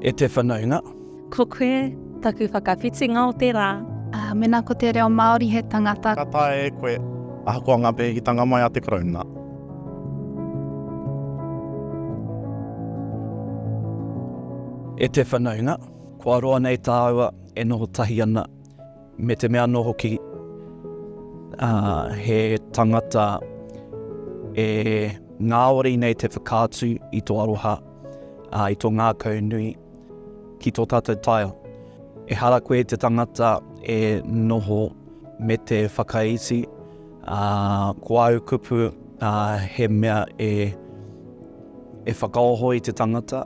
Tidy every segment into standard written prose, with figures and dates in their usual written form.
E te whanaunga. Ko koe taku whakawhitinga o te rā. Ā, mēnā ko te reo Māori he tangata. Ka taea e koe, ahakoa ngā pēhitanga mai a te Karauna. E te whanaunga, kua roa nei tāua e noho tahi ana, me te mea anō hoki, ā, he tangata e ngāwari nei te whakaatu i tō aroha, ā, i tō ngākau nui ki tō tātou taiao. Ehara koe i te tangata e noho me te whakaiti, ā, ko āu kupu, ā, he mea e, e whakaoho i te tangata.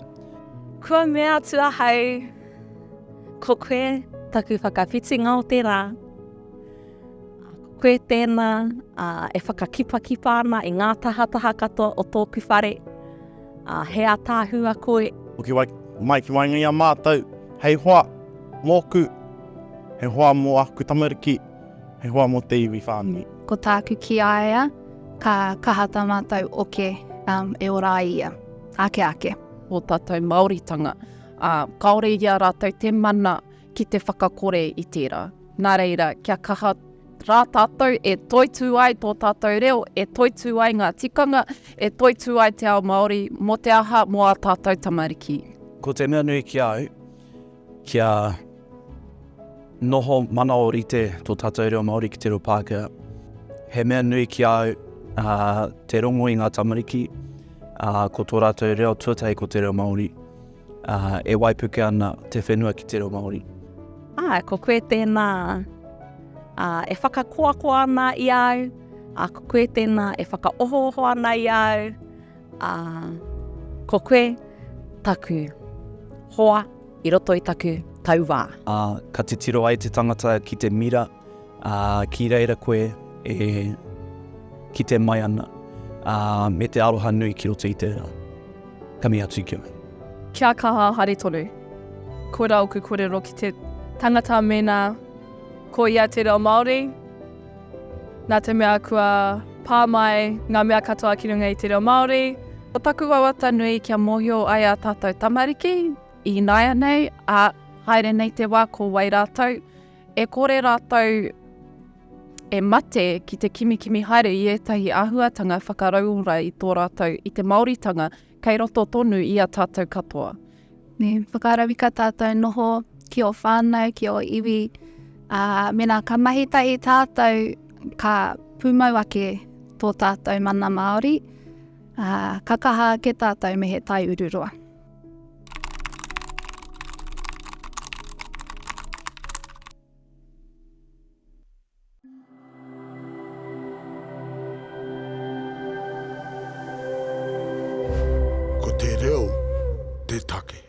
Kua mea atu ahau, ko koe taku whakawhitinga o te rā. Ko koe tēnā e whakakipakipa ana i ngā tahataha katoa o tōku whare, he ātaahua koe. Hoki mai ki waenga i a mātou, hei hoa mōku, hei hoa mō aku tamariki, hei hoa mō te iwi whānui. Ko tāku ki a ia, ka kaha tā mātou oke e ora ai ia, ake ake. Tō tātou Māoritanga, ā, kāore i a rātou te mana ki te whakakore i tērā. Nā reira, kia kaha rā tātou e toitū ai tō tātou reo, e toitū ai ngā tikanga, e toitū ai te ao Māori, mō te aha, mō ā tātou tamariki. Ko te mea nui ki a au, kia noho mana ōrite tō tātou reo Māori ki te reo Pākehā. He mea nui ki a au te rongo i ngā tamariki, ko tō rātou reo tuatahi ko te reo Māori. Ā, e waipuke ana te whenua ki te reo Māori. Ā, ko koe tēnā, ā, e whakakoakoa ana i a au, ā, ko koe tēnā e whakaohooho ana i a au, ā, ko koe taku hoa i roto i taku tauā. Ā, ka titiro ai te tangata ki te mira, ā, ki reira koe e kite mai ana, ā, me te aroha nui ki roto i te rā. Ka mihi atu ki a. Kia kaha haere tonu. Koira oku korero ki te tangata mena ko ia te reo Māori, nā te mea kua pā mai ngā mea katoa ki runga i te reo Māori. Ko taku wawata nui kia mōhio ai ā tātou tamariki, ināianei, ā, haere nei te wā ko wai rātou, E kore rātou e mate ki te kimikimi haere i ētahi āhuatanga whakarauora i tō rātou, i te Māoritanga kei roto tonu i a tātou katoa. Nē, whakarauika tātou noho ki ō whānau, ki ō iwi, ā, mēnā ka mahi tahi tātou, ka pūmau ake tō tātou mana Māori, ā, ka kaha ake tātou me he tai ururoa. Ko te reo te take.